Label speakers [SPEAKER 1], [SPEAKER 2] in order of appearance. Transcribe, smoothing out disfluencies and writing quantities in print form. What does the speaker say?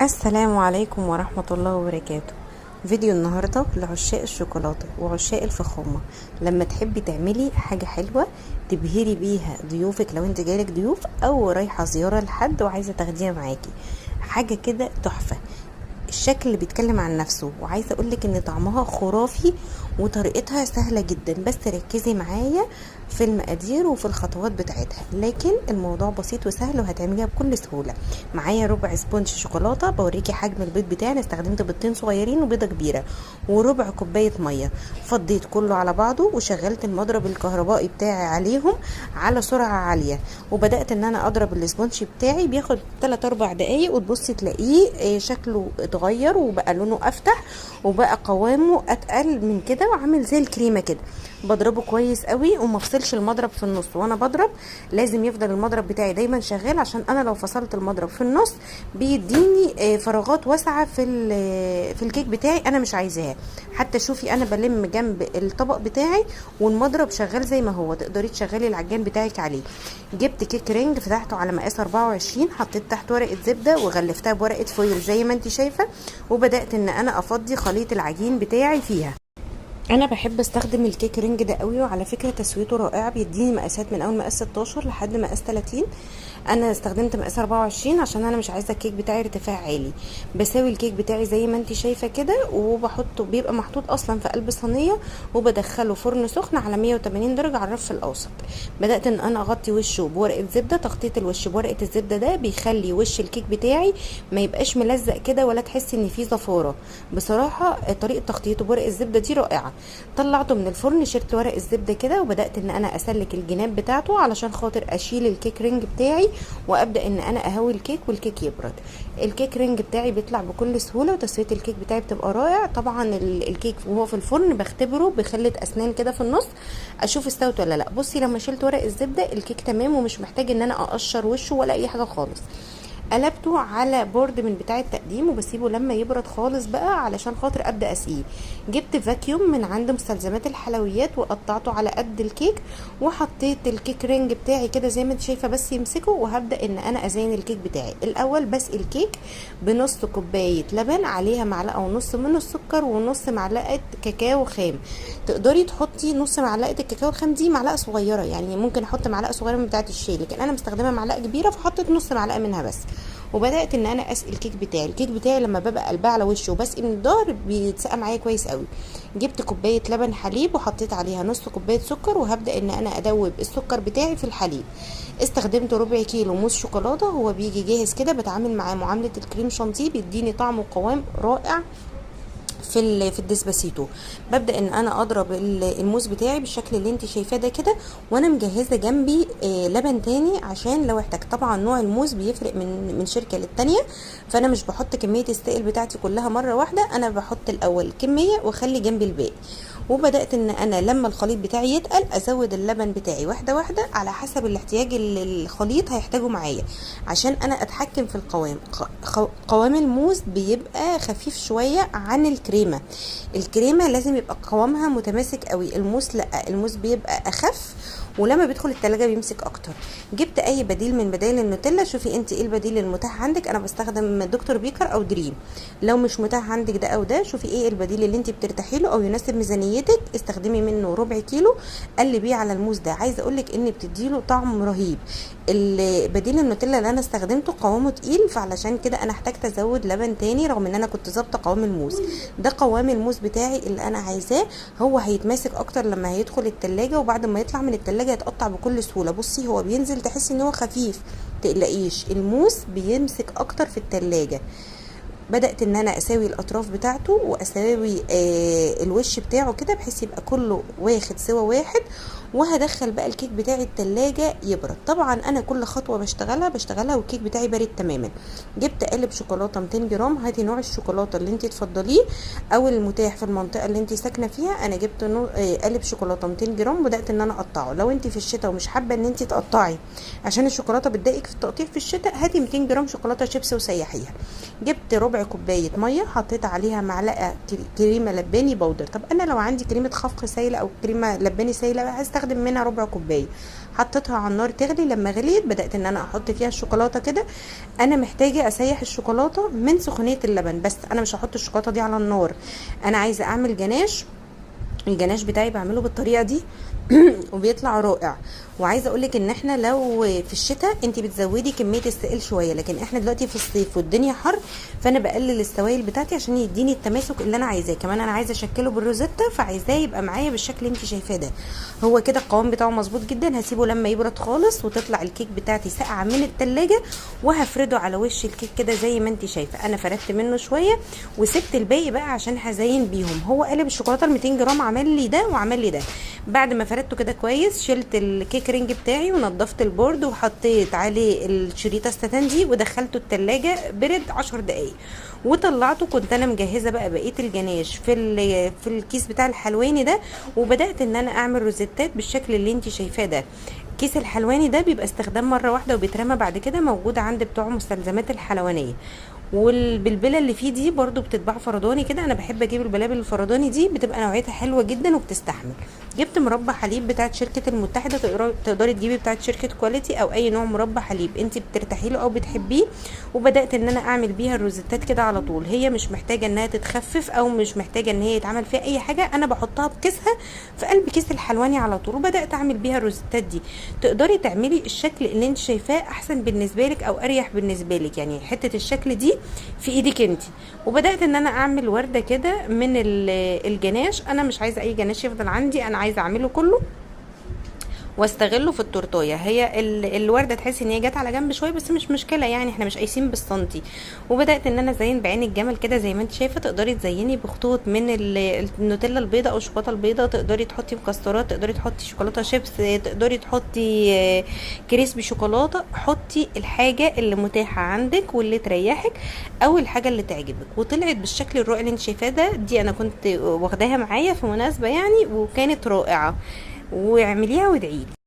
[SPEAKER 1] السلام عليكم ورحمة الله وبركاته. فيديو النهاردة لعشاق الشوكولاتة وعشاق الفخامة. لما تحبي تعملي حاجة حلوة تبهري بيها ضيوفك، لو انت جايلك ضيوف او رايحة زيارة لحد وعايزة تاخديها معاكي، حاجة كده تحفة. الشكل اللي بيتكلم عن نفسه، وعايزة اقولك ان طعمها خرافي وطريقتها سهلة جدا، بس ركزي معايا في المقادير وفي الخطوات بتاعتها، لكن الموضوع بسيط وسهل وهتعمليها بكل سهولة. معايا ربع sponge شوكولاتة، بوريكي حجم البيض بتاعي، انا استخدمت بيضتين صغيرين وبيضة كبيرة، وربع كوباية مية. فضيت كله على بعضه وشغلت المضرب الكهربائي بتاعي عليهم على سرعة عالية، وبدأت ان انا اضرب ال sponge بتاعي. بياخد 3-4 دقايق وتبصي تلاقيه شكله اتغير وبقى لونه افتح وبقى قوامه اتقل من كده وعامل زي الكريمة كده. بضربه كويس قوي وما افصلش المضرب في النص، وانا بضرب لازم يفضل المضرب بتاعي دايما شغال، عشان انا لو فصلت المضرب في النص بيديني فراغات واسعة في الكيك بتاعي انا مش عايزاها. حتى شوفي انا بلم جنب الطبق بتاعي والمضرب شغال زي ما هو، تقدري تشغلي العجان بتاعك عليه. جبت cake ring فتحته على مقاس 24، حطيت تحت ورقة زبدة وغلفتها بورقه foil زي ما انت شايفه، وبدات ان انا افضي خليط العجين بتاعي فيها. انا بحب استخدم ال cake ring ده قوي، وعلى فكرة تسويته رائعة، بيديني مقاسات من اول مقاس 16 لحد مقاس 30. انا استخدمت مقاس 24 عشان انا مش عايزه الكيك بتاعي ارتفاع عالي. بساوي الكيك بتاعي زي ما انت شايفه كده، وبحطه، بيبقى محطوط اصلا في قلب صينية، وبدخله فرن سخن على 180 درجه على الرف الاوسط. بدات ان انا اغطي وشه بورقه زبدة. تغطيه الوش بورقه الزبدة ده بيخلي وش الكيك بتاعي ما يبقاش ملزق كده ولا تحسي ان فيه زفاره. بصراحة طريقه تغطيته بورقه الزبدة دي رائعة. طلعته من الفرن، شلت ورق الزبدة كده، وبدات ان انا اسلك الجناب بتاعته علشان خاطر اشيل ال cake ring بتاعي، وابدا ان انا اهوي الكيك والكيك يبرد. ال cake ring بتاعي بيطلع بكل سهولة، وتسويه الكيك بتاعي بتبقى رائع. طبعا الكيك وهو في الفرن بختبره بخله اسنان كده في النص، اشوف استوت ولا لا. بصي لما شلت ورق الزبدة الكيك تمام، ومش محتاج ان انا اقشر وشه ولا اي حاجة خالص. قلبته على board من بتاع التقديم وبسيبه لما يبرد خالص بقى علشان خاطر ابدا اسقيه. جبت vacuum من عند مستلزمات الحلويات وقطعته على قد الكيك، وحطيت ال cake ring بتاعي كده زي ما انت شايفه بس يمسكه، وهبدا ان انا ازين الكيك بتاعي. الاول بسقي الكيك بنص كوباية لبن عليها معلقه ونص من السكر ونص معلقه كاكاو خام. تقدري تحطي نص معلقه الكاكاو الخام دي معلقه صغيرة، يعني ممكن احط معلقه صغيرة من بتاعه الشاي، لكن انا مستخدمة معلقه كبيرة فحطيت نص معلقه منها بس. وبدات ان انا اسقي الكيك بتاعي. الكيك بتاعي لما ببقى قلباه على وشه وبسقي من الظهر بيتسقى معايا كويس قوي. جبت كوباية لبن حليب وحطيت عليها نص كوباية سكر، وهبدا ان انا ادوب السكر بتاعي في الحليب. استخدمت ربع كيلو موس شوكولاتة، هو بيجي جاهز كده، بتعامل معاه معاملة الكريم شانتيه، بيديني طعم وقوام رائع في الديسباسيتو. ببدا ان انا اضرب الموز بتاعي بالشكل اللي انت شايفاه ده كده، وانا مجهزة جنبي لبن تاني عشان لو احتاج. طبعا نوع الموز بيفرق من شركة للتانيه، فانا مش بحط كمية السائل بتاعتي كلها مرة واحدة، انا بحط الاول كمية واخلي جنبي الباقي. وبدات ان انا لما الخليط بتاعي يتقل ازود اللبن بتاعي واحدة واحدة على حسب الاحتياج اللي الخليط هيحتاجه معايا، عشان انا اتحكم في القوام. قوام الموز بيبقى خفيف شوية عن الكريمة. الكريمة لازم يبقى قوامها متماسك قوي، الموز لا، الموز بيبقى اخف، ولما بيدخل التلاجة بيمسك اكتر. جبت اي بديل من بدائل النوتيلا، شوفي انت ايه البديل المتاح عندك. انا بستخدم دكتور بيكر او دريم. لو مش متاح عندك ده او ده، شوفي ايه البديل اللي انت بترتاحي له او يناسب ميزانيتك، استخدمي منه ربع كيلو، قلبية على الموز ده. عايزه اقولك ان بتديله طعم رهيب. البديل النوتيلا اللي انا استخدمته قوامه تقيل، فعلشان كده انا احتاجت ازود لبن تاني، رغم ان انا كنت ظابطة قوام الموز ده. قوام الموز بتاعي اللي انا عايزاه، هو هيتماسك اكتر لما هيدخل التلاجة، وبعد ما يطلع من التلاجة يتقطع بكل سهولة. بصي هو بينزل تحسي ان هو خفيف، تقلقيش، الموز بيمسك اكتر في التلاجة. بدأت ان انا اساوي الاطراف بتاعته واساوي الوش بتاعه كده بحيث يبقى كله واخد سوا واحد، وهدخل بقى الكيك بتاعي التلاجة يبرد. طبعا انا كل خطوة بشتغلها والكيك بتاعي بارد تماما. جبت قالب شوكولاتة 200 جرام، هاتي نوع الشوكولاتة اللي انت تفضليه او المتاح في المنطقة اللي انت ساكنة فيها. انا جبت قالب شوكولاتة 200 جرام وبدأت ان انا اقطعه. لو انت في الشتاء ومش حابة ان انت تقطعي عشان الشوكولاتة بتضايقك في التقطيع في الشتاء، هاتي 200 جرام شوكولاتة شيبس وسيحيها. جبت ربع كوباية مية، حطيت عليها معلقه كريمة لباني powder. طب انا لو عندي كريمة خفق سايله او كريمة لباني سايله هستخدم منها ربع كوباية. حطيتها على النار تغلي، لما غليت بدات ان انا احط فيها الشوكولاتة كده. انا محتاجه اسيح الشوكولاتة من سخونيه اللبن، بس انا مش هحط الشوكولاتة دي على النار. انا عايزه اعمل جناش. الجناش بتاعي بعمله بالطريقة دي وبيطلع رائع. وعايزه اقولك ان احنا لو في الشتاء انت بتزودي كمية السائل شوية، لكن احنا دلوقتي في الصيف والدنيا حر، فانا بقلل السوائل بتاعتي عشان يديني التماسك اللي انا عايزاه. كمان انا عايزه اشكله بالروزيتا، فعايزاه يبقى معايا بالشكل اللي انت شايفاه ده. هو كده القوام بتاعه مظبوط جدا. هسيبه لما يبرد خالص وتطلع الكيك بتاعتي ساقعه من التلاجة، وهفرده على وش الكيك كده زي ما انت شايفه. انا فردت منه شوية وسبت الباقي بقى عشان هزين بيهم. هو قالب الشوكولاتة ال 200 جرام عمل لي ده وعمل لي ده. بعد ما فردته كده كويس، شلت ال cake ring بتاعي ونضفت ال board وحطيت عليه الشريطه الستان دي ودخلته التلاجة برد 10 دقايق وطلعته. كنت انا مجهزة بقى بقية الجناش في الكيس بتاع الحلواني ده، وبدات ان انا اعمل روزيتات بالشكل اللي انت شايفاه ده. كيس الحلواني ده بيبقى استخدام مرة واحدة وبيترمى بعد كده، موجود عند بتوع مستلزمات الحلوانيه. والبلبله اللي فيه دي برضو بتتباع فرداني كده، انا بحب اجيب البلابل الفرداني دي، بتبقى نوعيتها حلوة جدا وبتستحمل. جبت مربى حليب بتاعت شركة المتحدة، تقدري تجيبي بتاعت شركة كواليتي او اي نوع مربى حليب انت بترتاحي له او بتحبيه. وبدات ان انا اعمل بيها الروزيتات كده على طول. هي مش محتاجه انها تتخفف او مش محتاجه ان هي يتعمل فيها اي حاجة، انا بحطها بكيسها في قلب كيس الحلواني على طول. وبدات اعمل بيها الروزيتات دي. تقدري تعملي الشكل اللي انت شايفاه احسن بالنسبة لك او اريح بالنسبة لك، يعني حتة الشكل دي في ايدك انت. وبدات ان انا اعمل ورده كده من الجناش. انا مش عايزه اي جناش يفضل عندي، انا عايزه اعمله كله واستغله في التورتايه. هي الورده تحس ان هي جت على جنب شوية، بس مش مشكلة، يعني احنا مش قايسين بالسنتي. وبدات ان انا ازين بعين الجمل كده زي ما انت شايفه. تقدري تزيني بخطوط من النوتيلا البيضاء او الشوكولاتة البيضاء، تقدري تحطي مكسرات، تقدري تحطي شوكولاتة شيبس، تقدري تحطي crispy شوكولاتة. حطي الحاجة اللي متاحة عندك واللي تريحك او الحاجة اللي تعجبك. وطلعت بالشكل الرائع اللي انت شايفاه ده. دي انا كنت واخداها معايا في مناسبة يعني، وكانت رائعة. واعمليها وادعيلي.